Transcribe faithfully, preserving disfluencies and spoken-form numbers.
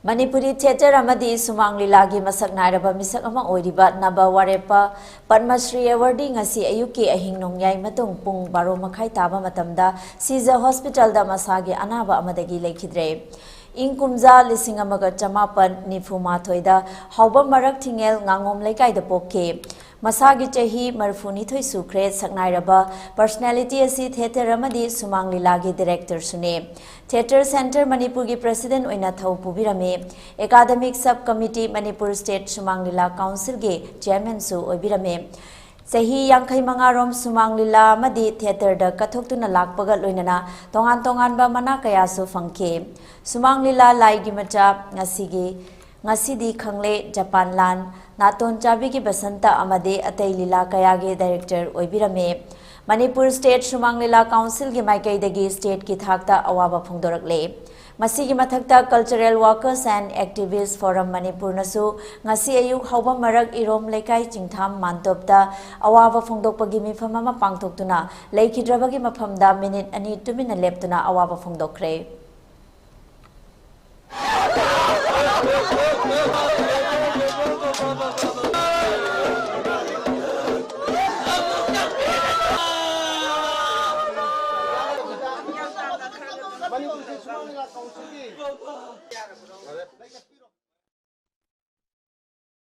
Manipuri theatre ꯑꯃꯗꯤ ꯁꯨꯃꯥꯡ ꯂꯤꯂꯥꯒꯤ ꯃꯁꯛ ꯅꯥꯏꯔꯕ ꯃꯤꯁꯛ ꯑꯃ ꯑꯣꯏꯔꯤꯕ ꯅꯕ ꯋꯥꯔꯦꯞꯄ ꯄꯗꯃꯁ꯭ꯔꯤ ꯑꯦꯋꯥꯔꯗꯤ ꯉꯁꯤ ꯑꯌꯨꯛꯀꯤ ꯑꯍꯤꯡ ꯅꯣꯡꯌꯥꯏ ꯃꯇꯨꯡ ꯄꯨꯡ ꯕꯥꯔꯣ ꯃꯈꯥꯏ ꯇꯥꯕ ꯃꯇꯝꯗ ꯁꯤꯖ ꯍꯣꯁꯄꯤꯇꯥꯜꯗ ꯃꯁꯥꯒꯤ ꯑꯅꯥꯕ ꯑꯃꯗꯒꯤ ꯂꯩꯈꯤꯗ꯭ꯔꯦ꯫ ꯏꯪ ꯀꯨꯝꯖꯥ ꯂꯤꯁꯤꯡ ꯑꯃꯒ ꯆꯃꯥꯄꯟ ꯅꯤꯐꯨ ꯃꯥꯊꯣꯏꯗ ꯍꯥꯎꯕꯝ ꯃꯔꯛ ꯊꯤꯡꯉꯦꯜ ꯉꯥꯉꯣꯝ ꯂꯩꯀꯥꯏꯗ ꯄꯣꯛꯈꯤ꯫ ꯃꯁꯥꯒꯤ ꯆꯍꯤ ꯃꯔꯤꯐꯨꯅꯤꯊꯣꯏ ꯁꯨꯈ꯭ꯔꯦ꯫ ꯁꯛꯅꯥꯏꯔꯕ ꯄꯔꯁꯅꯦꯂꯤꯇꯤ ꯑꯁꯤ ꯊꯤꯌꯦꯇꯔ ꯑꯃꯗꯤ ꯁꯨꯃꯥꯡ ꯂꯤꯂꯥꯒꯤ ꯗꯤꯔꯦꯛꯇꯔꯁꯨꯅꯤ꯫ ꯊꯤꯌꯦꯇꯔ ꯁꯦꯟꯇꯔ ꯃꯅꯤꯄꯨꯔꯒꯤ ꯄ꯭ꯔꯦꯁꯤꯗꯦꯟꯠ ꯑꯣꯏꯅ ꯊꯧ ꯄꯨꯕꯤꯔꯝꯃꯤ꯫ Academic sub committee, Manipur state Shumang Leela ꯀꯥꯎꯟꯁꯤꯜꯒꯤ ꯆꯦꯌꯔꯃꯦꯟꯁꯨ ꯑꯣꯏꯕꯤꯔꯝꯃꯤ꯫ ꯆꯍꯤ ꯌꯥꯡꯈꯩ ꯃꯉꯥꯔꯣꯝ ꯁꯨꯃꯥꯡ ꯂꯤꯂꯥ ꯑꯃꯗꯤ ꯊꯤꯌꯦꯇꯔꯗ ꯀꯠꯊꯣꯛꯇꯨꯅ ꯂꯥꯛꯄꯒ ꯂꯣꯏꯅꯅ ꯇꯣꯉꯥꯟ ꯇꯣꯉꯥꯟꯕ ꯃꯅꯥ ꯀꯌꯥꯁꯨ ꯐꯪꯈꯤ꯫ ꯁꯨꯃꯥꯡ ꯂꯤꯂꯥ ꯂꯥꯏꯒꯤ ꯃꯆꯥ, ꯉꯁꯤꯒꯤ ꯉꯁꯤꯗꯤ ꯈꯪꯂꯦ, ꯖꯄꯥꯟ ꯂꯥꯟ, ꯅꯥꯇꯣꯟ ꯆꯥꯕꯤꯒꯤ ꯕꯁꯟꯇ ꯑꯃꯗꯤ ꯑꯇꯩ ꯂꯤꯂꯥ ꯀꯌꯥꯒꯤ ꯗꯥꯏꯔꯦꯛꯇꯔ ꯑꯣꯏꯕꯤꯔꯝꯃꯤ꯫ ꯃꯅꯤꯄꯨꯔ ꯁ꯭ꯇꯦꯠ ꯁꯨꯃꯥꯡ ꯂꯤꯂꯥ ꯀꯥꯎꯟꯁꯤꯜꯒꯤ ꯃꯥꯏꯀꯩꯗꯒꯤ ꯁ꯭ꯇꯦꯠꯀꯤ ꯊꯥꯛꯇ ꯑꯋꯥꯕ ꯐꯣꯡꯗꯣꯔꯛꯂꯦ꯫ ꯃꯁꯤꯒꯤ ꯃꯊꯛꯇ Cultural Workers and Activist Forum ꯃꯅꯤꯄꯨꯔꯅꯁꯨ ꯉꯁꯤ ꯑꯌꯨꯛ ꯍꯥꯎꯕꯝ ꯃꯔꯛ ꯏꯔꯣꯝ ꯂꯩꯀꯥꯏ ꯆꯤꯡꯊꯥꯝ ꯃꯥꯟꯇꯣꯞꯇ ꯑꯋꯥꯕ ꯐꯣꯡꯗꯣꯛꯄꯒꯤ ꯃꯤꯐꯝ ꯑꯃ ꯄꯥꯡꯊꯣꯛꯇꯨꯅ ꯂꯩꯈꯤꯗ꯭ꯔꯕꯒꯤ ꯃꯐꯝꯗ ꯃꯤꯅꯤꯠ ꯑꯅꯤ ꯇꯨꯃꯤꯟꯅ ꯂꯦꯞꯇꯨꯅ ꯑꯋꯥꯕ ꯐꯣꯡꯗꯣꯛꯈ꯭ꯔꯦ꯫